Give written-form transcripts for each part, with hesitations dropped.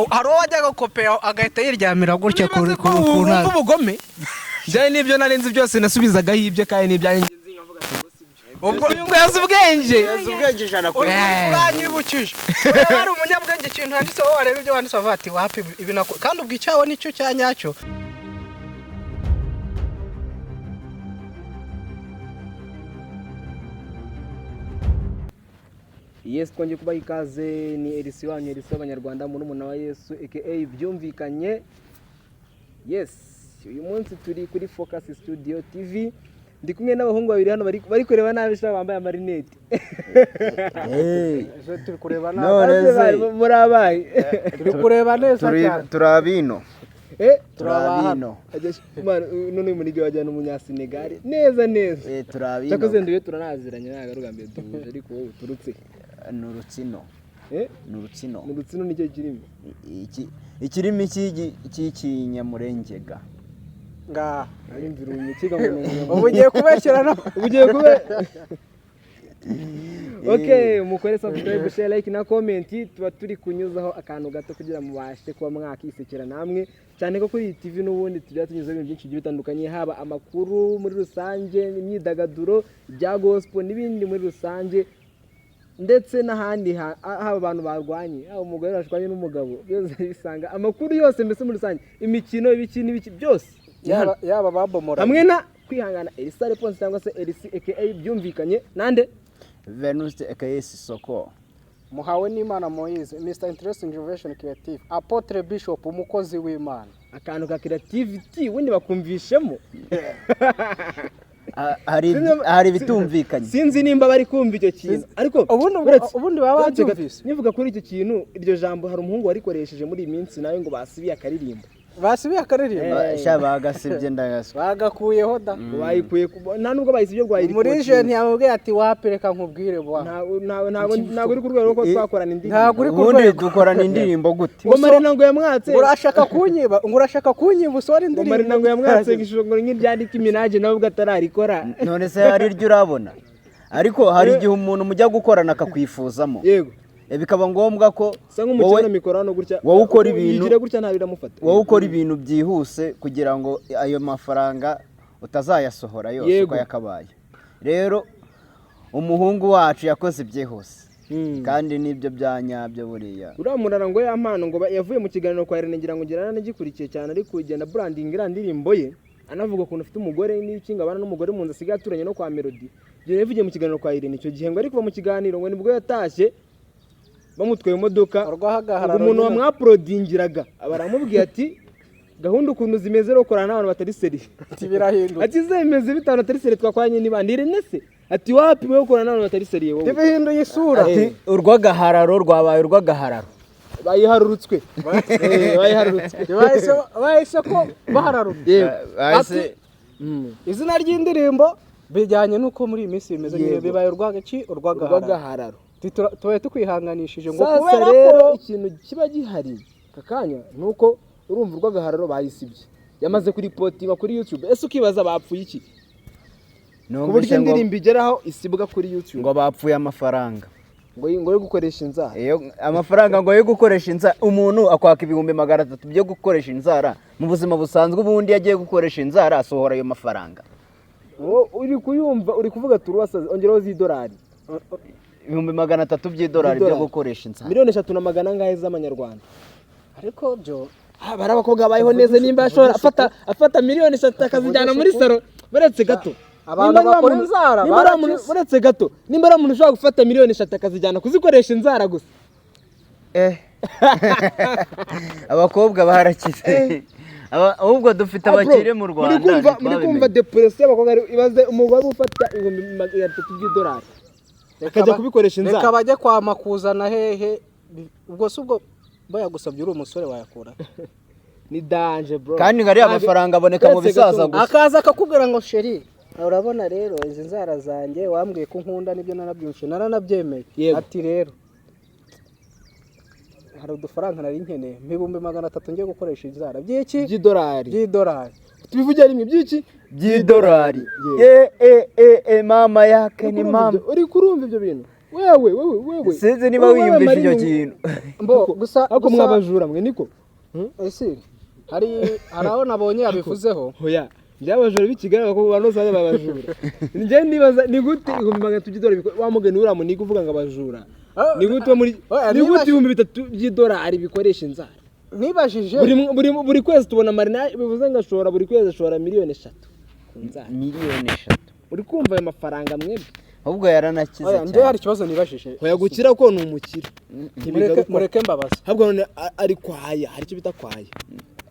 Hari uwo wajyaga gukopera agahita yiryamira gutya Uribaza ku ko ku wumva ntara. Ubugome njyewe n'ibyo nari nzi byose nasubizagaho ibye, kandi n'ibyanjye nzi nkavuga ati ngo sibyo. Ubwo uyu ngo yazi ubwenge. Yazi ubwenge 100%. Uranyibukije, ureba hari umunyabwenge, ikintu yanditseho, wareba ibyo wanditse avuga ati wapi, ibi nako, kandi ubwo icyawe nicyo cya nyacyo. Yes, twongeye kubaha ikaze. Ni Elisi wanyu, Elisi w'Abanyarwanda, murumuna wa Yesu, aka Byumvikanye. Yes, uyu munsi turi kuri Focus Studio TV. Ndi kumwe n'abahungu babiri hano bari kureba nabi sha, bambaye amarinete. Turi kureba. None se Muri abaye? Turi kureba neza turi cyane. turi abino. Eh. Turi abino. Man, none uyu munige wajyana umunyasenegali neza neza. Eh, turi abino. Cyakoze nduye turanaziranye, ntabwo ari ubwa mbere duhuje, ariko wowe uturutse Ni urutsino. Eh. Ni urutsino. Mu rutsino nicyo kirimo. Ikirimi cy'ikinyamurengega. Ngaha. Ayumvira umukiga ngo ni umunyamurenge. Ubu ugiye kubeshyira no Ugiye kube. Okay, mukore subscribe, share, like na comment. Tuba turi kunyuzaho akantu gato kugira mubashe kuba mwakisekera namwe, cyane ko kuri iyi TV n'ubundi tujya tunyuzaho ibintu byinshi bigiye bitandukanye, haba amakuru muri rusange, imyidagaduro, ibya gospel n'ibindi muri rusange, ndetse n'ahandi haba abantu barwanye, haba umugore washwanye n'umugabo, byose bisanga amakuru yose, mbese muri rusange imikino, ibiki n'ibiki byose ni hano. Yaba babomora. Hamwe na Kwihangana Elisa Reponse cyangwa se Elisi aka Byumvikanye nande. Venuste aka Sisoko. Muhawe n'Imana Moise, Mr Interesting Innovation Creative, Apotre Bishop, umukozi w'Imana. Akantu ka creativity ubundi bakumvishemo. Hari ibitumvikanye. Sinzi nimba bari kumva icyo kintu, ariko Ubundi baba uretse gato, babyumvise. nivuga kuri icyo kintu, iryo jambo hari umuhungu warikoresheje muri iyi minsi nawe ngo basibiye akaririmbo. Basubiye akaririmba. Sha, bagasibye, ndagaswa. Bagakuyeho da. Ngo bayikuye nta nubwo bayisibye, Muri jeni yamubwiye ati wapi, reka nkubwire bwa. Ntabwo uri ku rwego rwo twakorana indirimbo. Ntabwo uri ku Ubundi rwego. dukorana indirimbo gute? Ngo Marina ngo yamwatse. Ngo urashaka kunyiba, ngo urashaka kunyiba usore Ngo indirimbo. Marina ngo yamwatse ngo ishusho ngo nk'iryandika iminage, nawe ubwo atararikora. None se hari iryo urabona? Ariko hari igihe umuntu mujya gukorana akakwifuzamo. Yego. Bikaba ngombwa ko Sa nk'umukino wowe na mikoro hano gutya. Wowe ukora ibintu- Yigira gutya nta biramufata. Wowe ukora ibintu byihuse kugira ngo ayo mafaranga utazayasohora yose Yego. uko yakabaye. Rero umuhungu wacu yakoze ibyihuse kandi nibyo bya nyabyo buriya. Uriya murara ngo ya mpano ngo yavuye mu kiganiro kwa Irene, ngira ngo ngira nanagikurikiye cyane, ariko kugenda branding iriya ndirimbo ye, anavuga ukuntu afite umugore n'iki, ngo abana n'umugore mu nzu, asigaye aturanye no kwa Melody. Ibyo yavugiye mu kiganiro kwa Irene icyo gihe, ngo ari kuva mu kiganiro ngo nibwo yatashye bamutwaye imodoka. Urw'ahagararo Ngo umuntu nyine. wamwaprodingiraga aba aramubwiye ati gahunda ukuntu zimeze rero, ukorana n'abantu batari seri. Ati birahindutse. Ati zemeze bitanu atari seri twakoranye niba ni Irene se? Ati wapi, wowe ukorana n'abantu batari seri wowe. Ntibihinduye isura. Ati urw'agahararo rwabaye urw'agahararo. Bayiharurutswe. Bayiharurutswe. Bahise ko bahararuka. Yego. Bahise- Izina ry'indirimbo bijyanye n'uko muri iyi minsi bimeze nyine. Yego. Bibaye urw'agaki, urw'agahararo. Urw'agahararo. Tubaye tukwihanganishije ngo Sasa kubera rero ko ikintu kiba gihari aka kanya ni uko urumva urw'agahararo bayisibye, yamaze kuripotinga kuri YouTube. Ese ukibaza bapfuye iki ku buryo Numvise ngo indirimbo igeraho isibwa kuri YouTube? Ngo bapfuye amafaranga. Ngo yo gukoresha inzara. Iyo amafaranga ngo yo gukoresha inzara, umuntu akwaka 300,000 byo gukoresha inzara mu buzima busanzwe, ubundi iyo agiye gukoresha inzara asohora ayo mafaranga? Wowe uri kuyumva uri kuvuga ati uruwasaze, ongeraho z'idolari. 300,000 by'idolari byo By'idolari. gukoresha inzara. Miliyoni eshatu na magana angahe z'amanyarwanda. Ariko byo Bari abakobwa babayeho neza, nimba ashobora afata miliyoni 3 akazijyana muri salo. Buretse gato. Abantu Nimba ari wa bakora muntu- inzara, nimba ari wa muntu- barakize. Buretse gato, nimba ari umuntu ushobora gufata miliyoni 3 akazijyana kuzikoresha inzara gusa. Eh. Abakobwa barakize. Ahubwo dufite Ah, bro, abakire mu Rwanda. muri kumva Ntitwabimenye. depression y'abakobwa. Ibaze umugore ufata 300,000 by'idolari akajya kubikoresha Reka inzara. bajye kwa Makuza na hehe. Ubwo si ubwo bayagusabye uri umusore wayakura? Ni danger, bro. Kandi ngo ariya mafaranga aboneka mu Uretse gato bisaza gusa. Akaza akakubwira ngo chéri, urabona rero izi nzara zanjye, wambwiye ko nkunda, nibyo narabyumvise naranabyemeye. Yego. Ati rero hari udufaranga nari nkeneye, 300,000 ngiye gukoresha inzara by'iki? By'idolari. By'idolari. Tubivuge rimwe, by'iki? By'idolari. Yego. E e e e, mama yake ni mama. Uri kurumva ibyo bintu? Wewe, wewe, wewe. Sinzi niba Wewe, wiyumvisha icyo Marine, kintu. Mbo gusa ariko gusa mwabajura mwe niko. Ese hari aho nabonye yabivuzeho. Hoya, by'abajura b'i Kigali ko abantu bose babajura. Njye nibaza ni gute 300,000 by'idolari wa mugani uriya muniga uvuga ngo abajura. Ni gute muri Oya, ni gute 3,000 by'idolari bikoresha inzara? Nibajije Buri kwezi tubona Marina, bivuze ngo ashora buri kwezi ashora 3 miliyoni ku nzara. 3 miliyoni. Uri kumva ayo mafaranga mwebwe? Ahubwo yaranakize Oya, njye cyane. hari ikibazo nibajije. Hoya, gukira ko ni umukire. Mureke Ntibigarukwa. mureke mbabaza. Ahubwo none ari kwaya, hari icyo bita kwaya.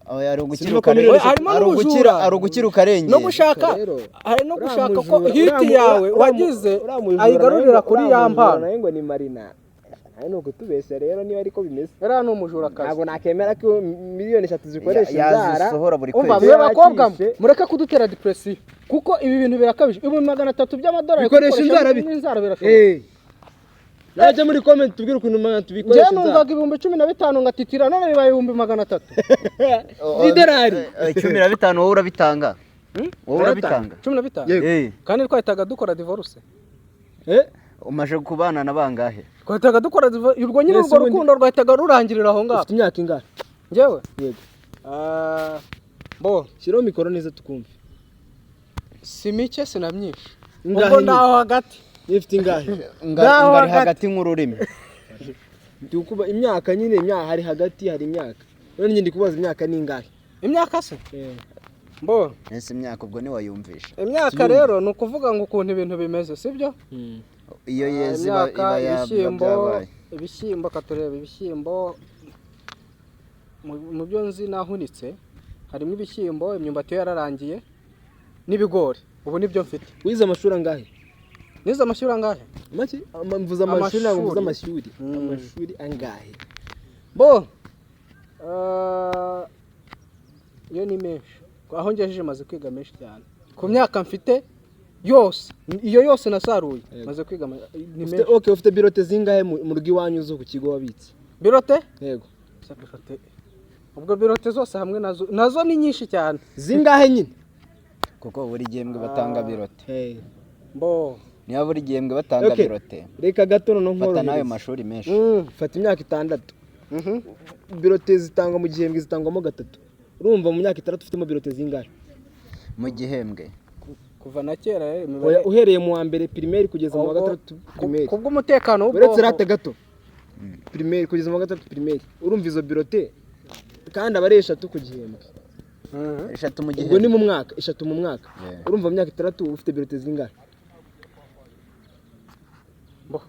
Oya, ari ugukira Sinumva ko ukarengera. Harimo Ari ugukira, n'ubujura. ari ugukira ukarengera. No gushaka Rero, hari no uriya gushaka ko mujura- hit yawe wagize uriya mujura ayigarurira kuri uriya ya mujura mpano. nawe ngo ni Marina, nawe ni ukutubeshya rero niba ariko bimeze. Uriya ni umujurakazi. Ntabwo nakemera ko 3 miliyoni zikoresha inzara. Yazisohora buri Umva kwezi. mwe bakobwa mwe, Yakishe. mureke kudutera depression kuko ibi bintu birakabije. 300,000 by'amadolari Bikoresha gukoresha inzara n'inzara birashoboka. Najya muri comment tubwire ukuntu magana Njye tubikoresha inzara. numvaga 15,000 ngatitira, none bibaye 300,000 By'idolari. 15 wowe urabitanga, wowe urabitanga. 15? Yego. Kandi twahitaga dukora divorce. Eh? Umaze kubana na bangahe? Twahitaga dukora divorce urwo nyine. Mbese Urwo ubundi- rukundo rwahitaga rurangirira aho ngaho. Ufite imyaka ingahe? Njyewe? Yego. Ah, bo Shyiraho mikoro neza tukumve. Si mike, si na myinshi. Ingahe Ubwo nyine? ndaho hagati. Niba ufite ingahe? Ngaho Ngari hagati. hagati nk'ururimi. Ndi kuba imyaka nyine, imyaka hari hagati, hari imyaka. None njye ndi kubaza imyaka ni ingahe? Imyaka se? Mbo Ese imyaka ubwo ntiwayumvisha? Imyaka rero ni ukuvuga ngo ukuntu ibintu bimeze, sibyo? Iyo yeze iba Imyaka, iba ibishyimbo, byabaye. Ibishyimbo, katureba ibishyimbo. Mu byo nzi nahunitse harimo ibishyimbo, imyumbati yo yararangiye, n'ibigori. Ubu nibyo mfite. Wize amashuri angahe? Nize amashuri angahe? Make? Mvuze amashuri, ntabwo mvuze Amashuri. amashuri. Amashuri angahe? Bo iyo ni menshi. Aho ngejeje maze kwiga menshi cyane ku myaka mfite yose, iyo yose nasaruye. Yego. Maze kwiga ni Ufite menshi. Okay, ufite birote zingahe mu rugo iwanyu zo ku kigo wabitse? Birote? Yego. Se birote, ubwo birote zose hamwe nazo ni nyinshi cyane. Zingahe nyine? Kuko buri gihembwe batanga birote. Mbo Niba buri gihembwe batanga Okay. birote, Reka gato noneho fata n'ayo nkorohereze. mashuri menshi. Fata imyaka 6. Birote zitangwa mu gihembwe, zitangwamo gatatu. Urumva mu myaka 6 ufitemo birote zingahe? Mu gihembwe? Kuva na kera rero imibare Oya, uhereye mu wa mbere primaire kugeza mu wa Ubwo- gatandatu primaire. Kubw'umutekano Uretse w'ubwonko. rate gato, primaire kugeza mu wa gatandatu primaire, urumva izo birote kandi aba ari 3 ku gihembwe. 3 mu Ubwo ni gihembwe. mu mwaka, 3 mu mwaka. Yeah. Urumva mu myaka 6 uba ufite birote zingahe? Mbo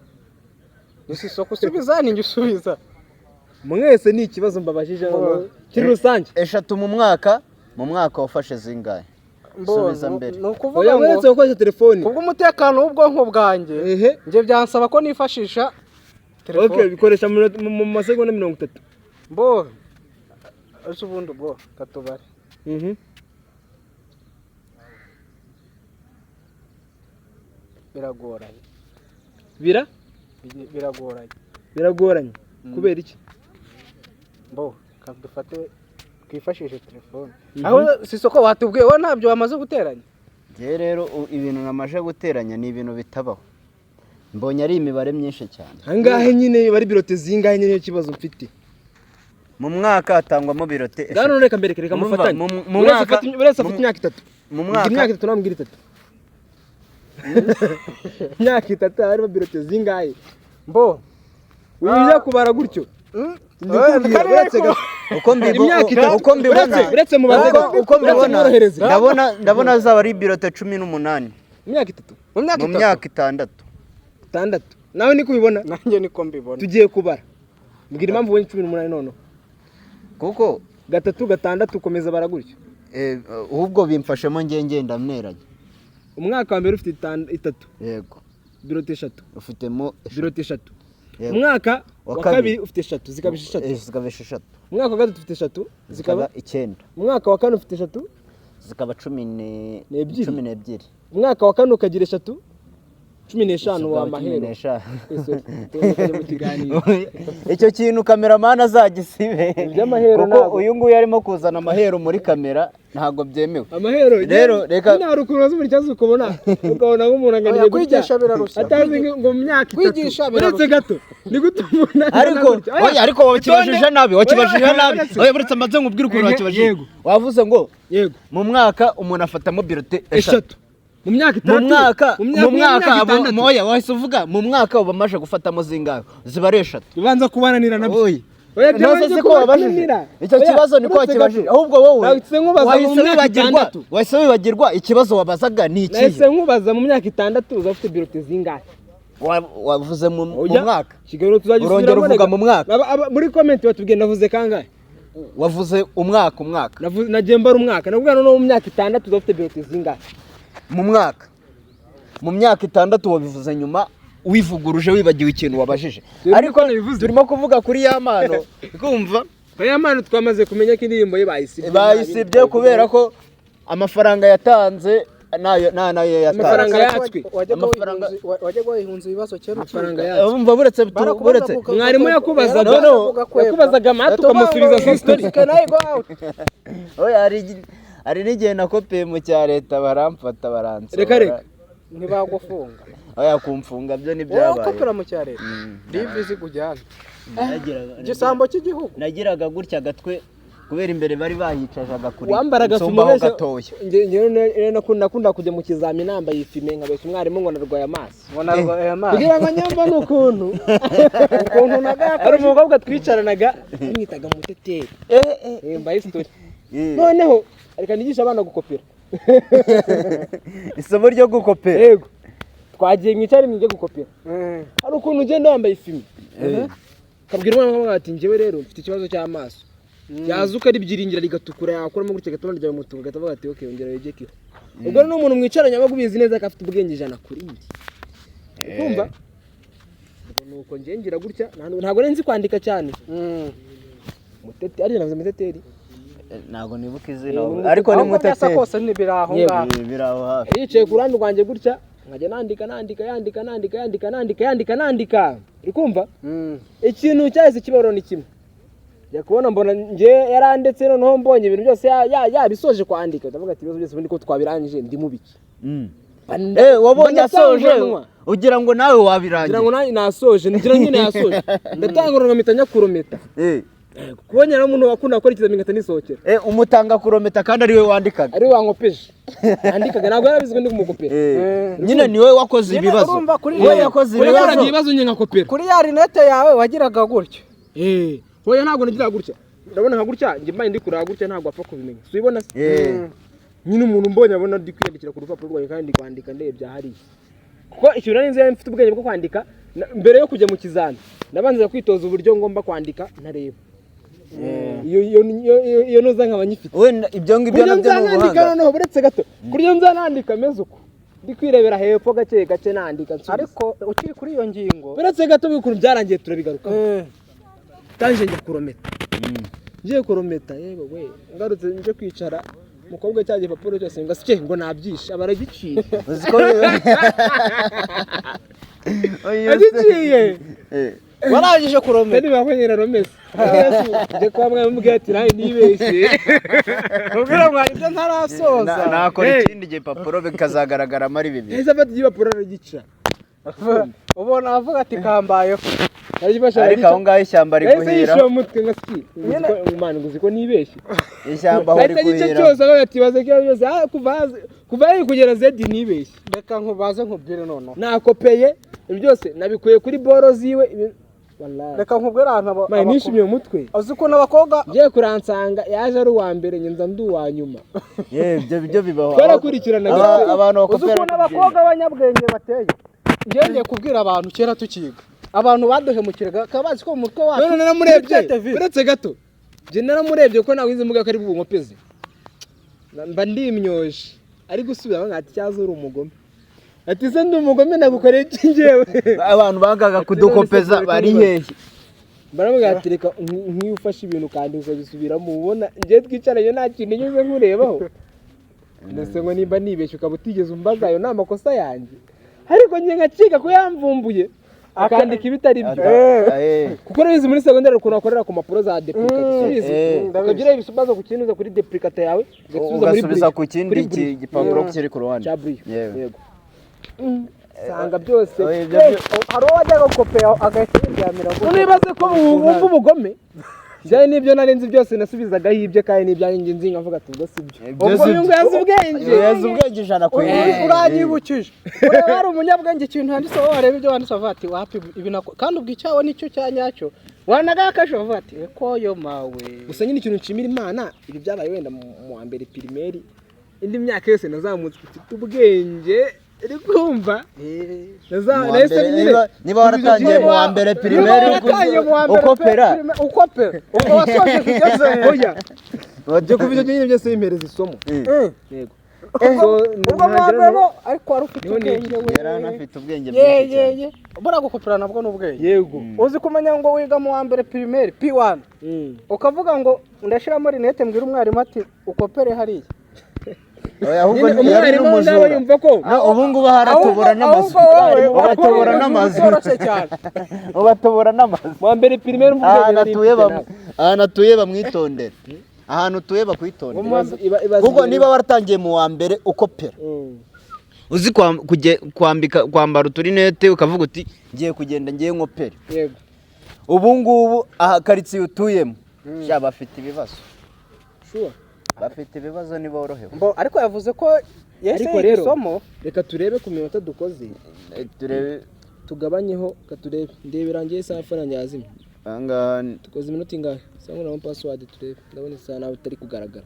ni si isoko usubiza, ni njye usubiza. Mwese ni ikibazo mbabajije Bo. kiri rusange. 3 mu mwaka, mu mwaka wafashe zingahe? Mbo Subiza mbere. ni ukuvuga Oya, ngo uretse gukoresha telefoni. Kubw'umutekano w'ubwonko bwanjye, Ehe. njye byansaba ko nifashisha Okay, telefone. bikoresha mu masegonda 30. Mbo ese ubundi ubwo katubare. Biragoranye. Bira Biragoranye. Biragoranye kubera iki? Mbo dufate twifashishe telefone. Aho si isoko watubwiye, wowe ntabyo wamaze guteranya. Njyewe rero ibintu namaze guteranya ni ibintu bitabaho, mbonye ari imibare myinshi cyane. Angahe nyine bari birote zingahe nyine? Nicyo kibazo mfite. Mu mwaka hatangwamo birote Ngaho 3. none reka mbereke, reka Mumva, mufatanye. mu Buri wese buri wese afite imyaka 3. Mu Mbwira mwaka imyaka 3 nawe mbwira 3. Imyaka 3 harimo birote zingahe? Mbo Wijya kubara gutyo. Ndikubwira, Kariya uretse ko- gato. Imyaka 3. Uko mbibona Uretse mubaze gato. uko Uretse mbibona mworohereze. ndabona azaba ari birote 18. Imyaka 3. Mu myaka Mu 3. myaka 6. 6 nawe niko ubibona? Nanjye niko mbibona. Tugiye kubara, mbwira impamvu ubonye 18 noneho. Kuko Gatatu, gatandatu, ukomeza bara gutyo. Ahubwo bimfashemo ngiye ngenda mneranye. Umwaka wa mbere ufite 3. Yego. Birote 3. Ufitemo 3. Birote 3. Yego. Umwaka Wa wa kabiri. kabiri ufite 3 zikaba 6. Zikaba 6. Umwaka wa gatatu ufite 3 zikaba zikaba 9. Umwaka wa kane ufite 3. Zikaba N'ebyiri. 12. Umwaka wa kane ukagira 3. 15 Ubwo wa cumi mahero. n'eshanu. Tujye mu kiganiro. Icyo kintu kameramani azagisibe, Iby'amahero kuko ntabwo. uyu nguyu arimo kuzana amahero muri kamera, ntabwo byemewe. Amahero. Rero, reka- Nyine hari ukuntu waza buri kibazo ukabona nk'umuntu anganiye Oya, kwigisha birarushya. atazi ngo mu myaka 3 Kwigisha birarushya. Uretse gato, ni gute umuntu angana Ariko gutya? oya, ariko wakibajije nabi, wakibajije Oya, nabi. uretse- Oya, buretse amaze nkubwire ukuntu Ehe, wakibajije. yego. Wavuze ngo Yego. mu mwaka umuntu afatamo bulletin 3. 3 mu myaka Mu 6. mwaka, mu mwaka 6. oya, wahise uvuga mu mwaka uba umaze gufatamo zingahe? Ziba ari 3. Ubanza kubananira nabyo. Oya. Oya, Nose byabanje se ko wabajije? kubananira. Icyo Oya, kibazo niko uretse wakibajije. gato. Ahubwo wowe Nahise nkubaza mu wahise myaka wibagirwa, 6. wahise wibagirwa ikibazo wabazaga ni Nahise ikihe? nkubaza mu myaka 6 uzaba ufite bulletin zingahe? Wavuze mu Oya, mwaka. Ikiganiro tuzagisubiramo. Urongera uvuga Reka. mu mwaka. Muri comment batubwiye navuze kangahe? Wavuze umwaka, umwaka. Nagiye mbara umwaka, navuga noneho mu myaka 6 uzaba ufite bulletin zingahe? Mu mwaka, mu myaka 6 wabivuze nyuma wivuguruje, wibagiwe ikintu wabajije. Turimo Ariko ko nabivuze. turimo kuvuga kuri ya mpano, kumva. Aya mpano twamaze kumenya ko indirimbo ye bayisibye. Bayisibye kubera ko amafaranga yatanze nayo nta nayo yatanze. Amafaranga yatswe. Wajyaga wihunza ibibazo kera Amafaranga ukiga. yatswe. Umva, buretse Barakubaza buretse Mwarimu yakubazaga. No, no. Yakubazaga math ukamusubiza history. Can I go out? Oya, hari n'igihe nakopeye mu cya leta baramfata, baransohora. Reka, reka. Ntibagufunga? Oya, kumfunga byo Wowe ntibyabaye. ukopera mu cya leta, rivi zikujyana, igisambo cy'igihugu. Nagiraga gutya agatwe kubera imbere bari bahicajaga kuri Wambaraga fime. nsumbaho Ubeshya. gatoya. Njye nakunda kujya mu kizami nambaye ifime, nkabeshya umwarimu ngo narwaye amaso. Ngo narwaye amaso. Kugira ngo nyamba n'ukuntu Ukuntu nagaya. Hari umukobwa twicaranaga bamwitaga Muteteri. Eh, mbaye story. Noneho reka nigisha abana gukopera. Isomo ryo gukopera. Yego, twagiye mwicare mwige gukopera. Hari ukuntu ugenda wambaye ifime ukabwira umwana nkawe ati: "Njyewe rero mfite ikibazo cy'amaso." Yaza ukaribyiringira rigatukura, yakuramo gutya gatuma ryawe mutuku, gatavuga ati: "Okay, ongera wigekeho." Ubwo rero n'umuntu mwicaranye aba abizi neza ko afite ubwenge 100%. Kumva, ubwo nuko njye ngira gutya, ntabwo nari nzi kwandika cyane. Mutete, ariyo navuze Muteteri. Ntabwo nibuka izina, Eh, ariko ni Ahubwo byasa Muteteri. kose ntibiri aho Yego. ngaho. Eh, biri aho hafi. Yicaye ku ruhande rwanjye gutya, nkajya nandika, nandika, yandika, nandika, yandika, nandika, yandika, nandika, uri kumva? Ikintu cyahise kibaho ni kimwe, njya kubona mbona njye yarandetse. Noneho mbonye ibintu byose yabisoje kwandika, ndavuga ati: "Ibibazo byose ubundi ko twabirangije, ndi mu biki?" Eh, wabonye Mbona asoje atanguranwa. ugira ngo nawe Ngira ngo wabirangiye. nanjye nasoje, ngira nyine yasoje, ndatangurana mpita njya kurometa. Kubonye rero umuntu wakunda gukora ikizamini ngahita nisohokera. Eh, umutanga kurometa kandi ari we wandikaga. Ari we wankopeje, yandikaga, ntabwo yarabizi ko ndi kumukopera. Eh, nyine ni we wakoze Nyine ibibazo. urumva kuri- We yakoze We yakoraga ibibazo. ibibazo njye nkakopera. Kuri ya rinete yawe wagiraga gutyo. Eh, hoya, ntabwo nagira gutya. Ndabona nka gutya, njye mbaye ndi kureba gutya ntabwo wapfa kubimenya. Si ubibona se? Eh. Nyine umuntu mbonye abona ndi kwiyandikira ku rupapuro rwanjye kandi ndi kwandika ndebye hariya. Kuko ikintu nari nzi, mfite ubwenge bwo kwandika, mbere yo kujya mu kizami nabanzaga kwitoza uburyo ngomba kwandika ntareba. Iyo noza nkaba nyifite. Wenda ibyo ngibyo Kuryo nabyo ni nzanandika ubuhanga. noneho, buretse gato, kuryo nzanandika meze uko ndi kwirebera hepfo gake gake, nandika nsubiza. Ariko ukiri kuri iyo ngingo, Buretse gato, ukuntu byarangiye turabigarukaho. Tanje njya kurometa, ngiye kurometa, yewe we, ngarutse nje kwicara, umukobwa cya gipapuro cyose ngo asike ngo nabyishe, aba aragiciye. Uzi ko Oya, Agiciye. Eh. Warangije kuromera? Kandi bakonyera romese njye kwa mwarimu mubwira ati: "Nawe nibeshye." Ubwira mwari ibyo ntarasoza. Nakora Hey. ikindi gipapuro bikazagaragaramo ari bibiri. Yahise afata igipapuro aragica. Ubona avuga ati: "Kambayeho." Aragifashe Ariko aho aragica. ngaho ishyamba Yahise riguhira. yishyura mu mutwe nka ski Imana ngo uzi ko nibeshye. Ishyamba aho Yahise agice riguhira. cyose avuga ati: "Baze ko byose, kuva A kugera Z nibeshye." Reka nkubaze, nkubwire noneho. Nakopeye ibi byose nabikuye kuri boro ziwe wallahi. Reka nkubwire ahantu Mbaye nishimiye mu mutwe. Uzi ukuntu abakobwa Ngiye kuransanga yaje ari uwa mbere, njye nza ndi uwa nyuma. Ye, ibyo byo bibaho. Twarakurikiranaga. Abantu Uzi bakopera. ukuntu abakobwa b'abanyabwenge bateye? Njyewe ngiye kubwira abantu, kera tukiga abantu baduhemukiraga bakaba bazi ko mu mutwe wacu None naramurebye. turi tête vide. Uretse gato, njye naramurebye ko ntawe mbuga ko ari bunkopeze, mba ndimyoje ari gusubira ati: "Cyaza uri umugome." Ati: "Se ndi umugome, nagukoreye iki njyewe?" Abantu bangaga kudukopeza bari hehe? Baramubwira ati: "Reka, nk'iyo ufashe ibintu ukandika ukabisubiramo, ubona njyewe twicaranye nta kintu nyuze nkurebaho ndetse ngo nimba nibeshye ukaba utigeze umbaza, ayo ni amakosa yanjye." Ariko njye nkacika ko yamvumbuye akandika ibitari byo. Kuko urabizi, muri segonderi ukuntu bakorera ku mpapuro za duplicate, subizi, ukagira ibibazo ku kintu uza kuri duplicate yawe, ugasubiza muri ugasubiza buri- ku kindi kuri buri- gipapuro kiri ku ruhande. Cya buriyo. Yewe. Yego, sanga byose. Oya, ibyo Hari uwo wajyaga gukopera agahita yiryamira gutya. Unibaze ko wumva ubugome njyewe n'ibyo nari nzi byose nasubizagaho ibye, kandi n'ibyanjye nzi nkavuga ati ubwo si byo. Ibyo Ubwo si uyu ngo yazi ubwenge. Yazi ubwenge 100%. Uranyibukije, ureba hari umunyabwenge, ikintu yanditseho, wareba ibyo wanditse avuga ati wapi ibi nako, kandi ubwo icyawe nicyo cya nyacyo, wanagakaje bavuga ati ekoyo mawe. Gusa nyine ikintu nshimira Imana, ibi byabaye wenda mu wa mbere primaire, indi myaka yose nazamutse mfite ubwenge, uri kumva? Mu wa mbere, niba waratangiye mu wa mbere primaire waratangiye mu wa mbere ukopera. Ukopera, ubwo wasoje kugeze he? Oya, byo kuva icyo gihe nyine byose bimpereza isomo. Yego. Ubwo mu wa mbere ariko wari ufite Niho ubwenge we. Yari anafite ubwenge Ye bwinshi ye cyane. Ye, buriya gukopera nabwo ni ubwenge. Yego. Uzi kumenya ngo wiga mu wa mbere primaire P1, ukavuga ngo ndashyiramo rinete, mbwira umwarimu ati ukopere hariya. Oya, ahubwo Nyine yari umwarimu aho ngaho n'umujura. yumva ko No, ubu ngubu haratobora n'amazu. Ahubwo wowe Ubatobora n'amazu. byoroshye cyane. Ubatobora n'amazu. Mu wa mbere primaire umva ubwenge Ahantu nari atuye mfite nawe. Ahantu atuye bamwitondere, ahantu utuye bakwitondere. Ibaze Kuko rero. niba waratangiye mu wa mbere ukopera, uzi kwambika, kwambara uturinete, ukavuga uti ngiye kugenda, ngiye nkopere, ubu ngubu aha karitsiye utuyemo sha bafite ibibazo. Sure. Bafite ibibazo, ntiborohewe. Mbo, ariko yavuze ko yahise Ariko yiga rero isomo. Reka turebe ku minota dukoze. Turebe. Tugabanyeho, reka turebe, ndebe irangiye isaha faranga yazimye. Ahangaha Dukoze iminota ingahe? Cyangwa nabona password turebe, ndabona isaha nawe itari kugaragara.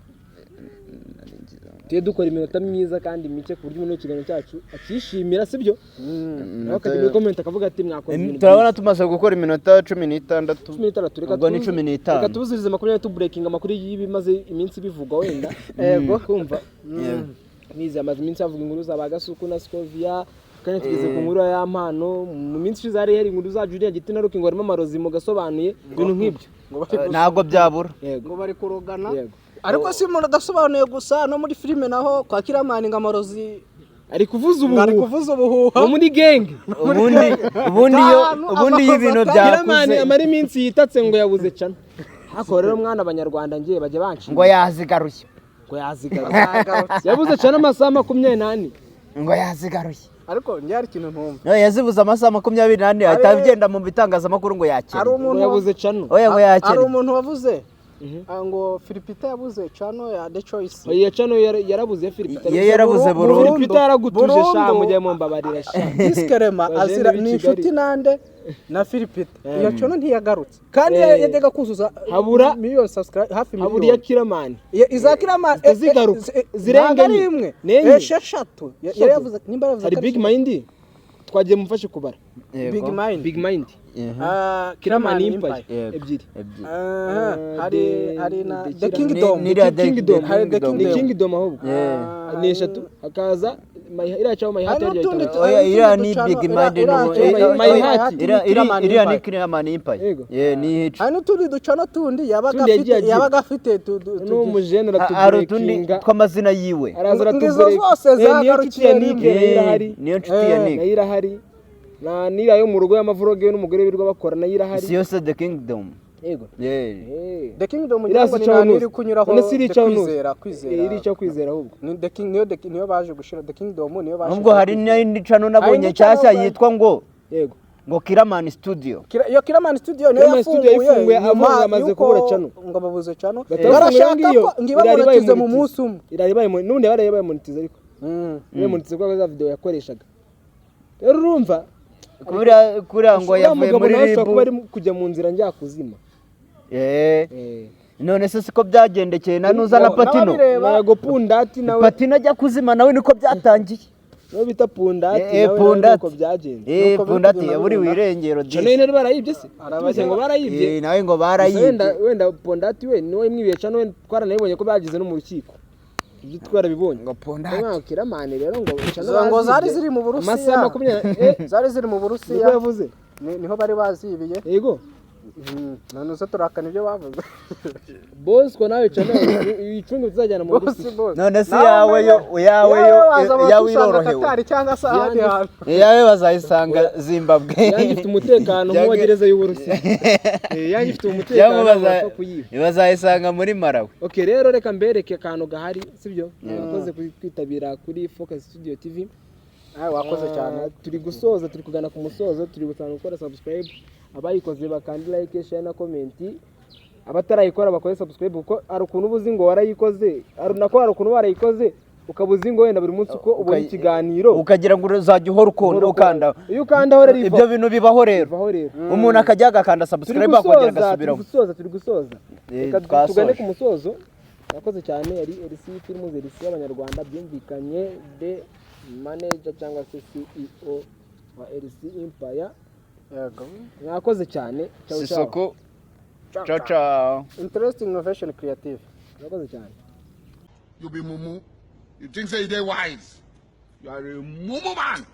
Tujye dukora iminota myiza kandi mike, ku buryo umuntu w'ikiganiro cyacu akishimira, sibyo? Nawe akajya muri comment akavuga ati mwakoze ibintu. Turabona tumaze gukora iminota 16. 16, reka Ubwo ni 15. Reka tubuzurize 20, tuburekinga amakuru y'ibimaze iminsi bivugwa wenda. Yego. Kumva nizi amaze iminsi havuga inkuru za ba Gasuku na Scovia, kandi tugeze ku nkuru ya Mpano. Mu minsi ishize hari inkuru za Julia Giti na Ruki, ngo harimo amarozi mu gasobanuye, ibintu nk'ibyo. Ngo bari Ntabwo byabura. Yego. Ngo bari kurogana. Yego. Ariko si umuntu adasobanuye gusa, no muri filime naho kwa Kiramani ngo amarozi ari kuvuza ngo ari ubuhuha. Kuvuza ubuhuha. Ngo muri genge. Ubundi iyo Ahantu ubundi iyo ibintu amakosa Kiramani byakuze amara iminsi yitatse ngo yabuze cana. Ariko rero mwana, abanyarwanda ngiye bajya banshinga ngo yazigaruye. Ngo yazigaruye, yabuze cana amasaha 24. Ngo yazigaruye. Ariko njye hari ikintu ntumva. No, yazibuze amasaha 24, ahita agenda mu bitangazamakuru ngo Hari yakene. Ngo umuntu yabuze cano. Oya, ngo hari yakene. umuntu wavuze ngo Philipita yabuze cano ya The Choice. Iya cano yarabuze ya Philipita. Iyo yarabuze burundu. Philipita yaragutuje sha. Burundu. Mujye mumbabarira sha. Diskerema Bajene azira b'i ni Kigali. inshuti nande na Philipita, iyo cano ntiyagarutse kandi yajyaga kuzuza miliyoni subscribe, hafi Habura iya miliyoni. Kiramani. Iza Kiramani Zigaruka. Zirenga ntabwo ari enye. imwe. Ni enye. 6 yari yavuze, nimba yaravuze Hari ko ari Big Mind, twagiye mumfashe kubara. Big Mind. Big Mind, Ah, Kiramani Kiramani Empire. Empire. Yego. Ebyiri. Ebyiri. Aha, hari hari na The The Kingdom. Kingdom. N'iriya The Kingdom. Hari The Ni Kingdom. Kingdom ahubwo. Ah, Ni eshatu, hakaza iriya cyaho My Heart Hari yaryo n'utundi yitwa- Oya, iriya ni ducano- Big Mind. My Heart. Iriya ni Kiramani Empire. Yego. Yeah, ni hico. Hari n'utundi ducano tundi yabaga Tundi yagiye afite agira. yabaga afite N'umujene Hari utundi aratuburekinga. tw'amazina yiwe. Araza Ngizo aratubureka. zose Niyo nshuti ya zagarukiye Nick rimwe. nayo irahari. Niyo nshuti ya Nick. Nayo irahari, na n'iriya yo mu rugo y'amavlog ye n'umugore birirwa bakora nayo irahari. Si yose The Kingdom. Yego. Yeah. The Kingdom Iriya ngira ngo si ni icaho nani nuzi. iri kunyuraho. None si iri The icaho nuzi. Kwizera, Kwizera. Iri icaho Kwizera ahubwo. Ni The King, niyo The niyo baje gushira The Kingdom, niyo baje. Nubwo hari n'indi channel nabonye Hari indi channel nshyashya yitwa ngo Yego. ngo Kiramani Studio. Iyo Kiramani Studio niyo Kiramani Studio yafunguye yayifunguye nyuma avuga amaze yuko kubura channel. ngo babuze channel. Batafunguye Barashaka ngiyo, ko ngo irari ibamonetize mu bayimonetize. munsi umwe. Irari n'ubundi yari bayimonetize, ariko bayimonetize kuko za video yakoreshaga. Rero urumva Kuriya ngo uriya yavuye mugabo muri nawe ashobora RIB. kuba ari kujya mu nzira njyakuzima. None se siko byagendekeye na nuza na Patino? N'ababireba. Ntago Pundati nawe Patino ajya kuzima nawe niko byatangiye. Nawe bita Pundati nawe Pundati. nuko byagenze. Nuko biri Pundati kugenda yaburiwe bigenda. irengero. Channel Disi. yari barayibye se? Tubeshye ngo barayibye? Nawe ngo Gusa barayibye. wenda Pondati we niwe imwibiye channel, wenda twaranabibonye ko bagize no mu rukiko, ibyo twarabibonye. Ngo Pondati. Umwaka Kiramani rero ngo channel Izo ngo zari bazibye. ziri mu Burusiya. Amasaha 20 Zari ziri mu niko Burusiya. yavuze. Niho bari bazibiye. Yego. None se turahakana ibyo bavuze? Bosco, nawe channel icunge, tuzajyana mu Bose Burusiya. bose. None se Nawe yawe yo yawe yo waza yawe batusanga irorohewe. Katari cyangwa se ahandi Yanjye- hantu. Iyawe bazayisanga Zimbabwe. Yanjye ifite umutekano nk'uwa gereza y'Uburusiya. Yanjye ifite umutekano, Cyangwa bapfa kuyiba. bazayisanga muri Malawi. Okay, rero reka mbereke akantu gahari, sibyo? Mwakoze kwitabira kuri Focus Studio TV. Nawe wakoze cyane. Ah, turi gusoza, turi kugana ku musozo. Turi gusanga gukora subscribe, abayikoze bakandi like, share na comment. Abatarayikora bakore subscribe, kuko hari ukuntu uba uzi ngo warayikoze, hari nako hari ukuntu warayikoze ukaba uzi ngo wenda buri munsi uko ubona ikiganiro ukagira ngo uzajya uhora ukunda ukanda. Iyo ukandaho rero Ibyo bintu bibaho rero. bivaho rero. Umuntu akajya agakanda Turi subscribe, akongera gusoza, turi agasubiraho. gusoza, turi gusoza. Eh, Reka twasoje. tugane ku musozo. Murakoze cyane. Yari LC Films, LC y'Abanyarwanda byumvikanye, the manager cyangwa se CEO wa LC Empire. Yego. Mwakoze cyane. Ciao ciao. Sisoko, ciao ciao. Interesting, innovation, creative. Murakoze cyane. You be mumu. You think say you dey wise. You are a mumu man.